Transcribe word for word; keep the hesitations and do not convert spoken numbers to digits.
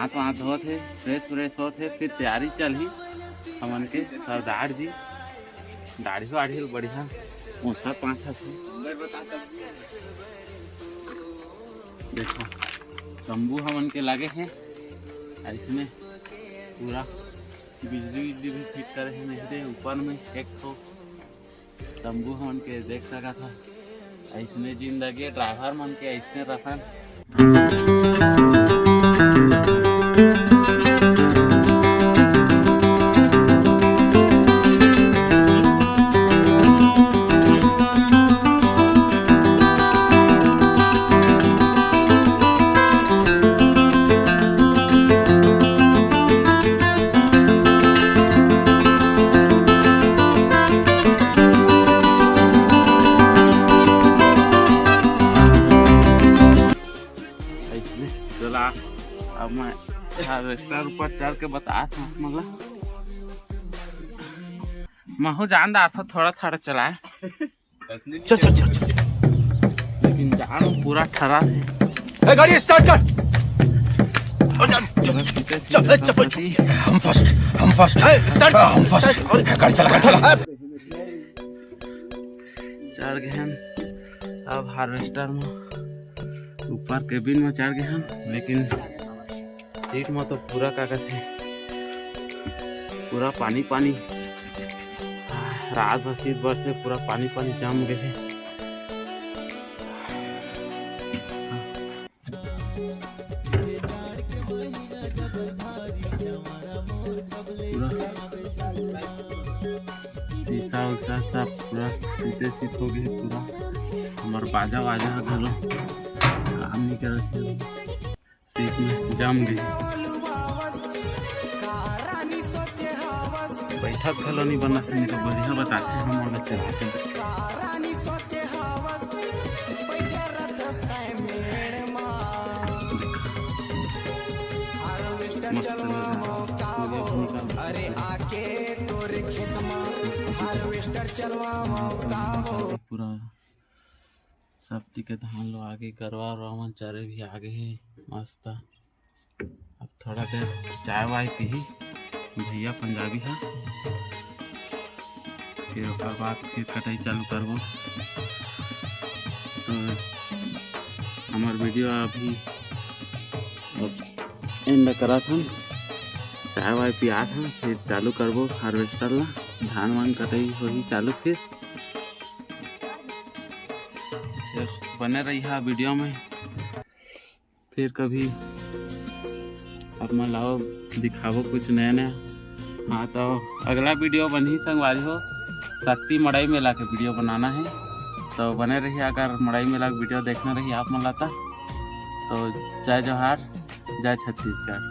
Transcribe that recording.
हाथ वाथ धोत हे, फ्रेश व्रेश होत हे, फिर तैयारी चलही हमन के सरदार जी। दाढ़ी वाढ़ी बढ़िया ऊंचा पाछा थे। देखो, तंबू हमन के लगे हे, इसमें पूरा बिजली बिजली भी फिट करे हे। नहीं रे, ऊपर में एक ठो तंबू हमन के देख सकत ह। ऐसने जिंदगी, ड्राइवर मन के ऐसने रखन। ऐसने चला, अब मैं हार्वेस्टर ऊपर चढ़ के बतात हूँ, मतलब महू जान दार था, थोड़ा थोड़ा चलाए। चल, चल, चल, चल। लेकिन जान पूरा ठरा है। ए, गाड़ी स्टार्ट कर। चल, चल, चल, चल। हम फर्स्ट, हम फर्स्ट। ए, स्टार्ट कर। हम फर्स्ट। स्टार्ट। गाड़ी चला, गाड़ी चला। चढ़ गए हम अब हार्वेस्टर में, ऊपर केबिन में चढ़ गए हम, लेकिन सीट में तो पूरा का कहते, पूरा पानी पानी, रात भर सीट बरसे, पूरा पानी पानी जम गए। पूरा शीशा उशा सब पूरा टूटे सीट हो गए। पूरा हमार बाजा वाजा घलो काम नहीं करत हे, सीट में जम गए। बैठक घलो नहीं बना, नहीं तो बढ़िया बताते हम, चला चल। मस्त नजारा। सूर्य भी निकल, अरे आके तोर खेत मा हार्वेस्टर चलवावो। पूरा सब ती के धान लो आगे, गरवा उरवा मन चरे भी आगे हे। मस्त। अब थोड़ा देर चाय वाय पीही भैया पंजाबी हा, फिर ओकर बाद फिर कटाई चालू करबो। तो हमार वीडियो अभी अब एंड करत हन, चाय वाय पियात हन, फिर चालू करबो हार्वेस्टर ला, धान वान कटाई होही चालू। फिर बने रहिहा वीडियो में। फिर कभी आप मन ला अउ दिखाबो कुछ नया नया। हाँ, तो अगला वीडियो बनही संगवारी हो, शक्ति मड़ई मेला के वीडियो बनाना है, तो बने रहिए। अगर मड़ई मेला के वीडियो देखना रही आप मन ला ता, तो जय जोहार, जय छत्तीसगढ़।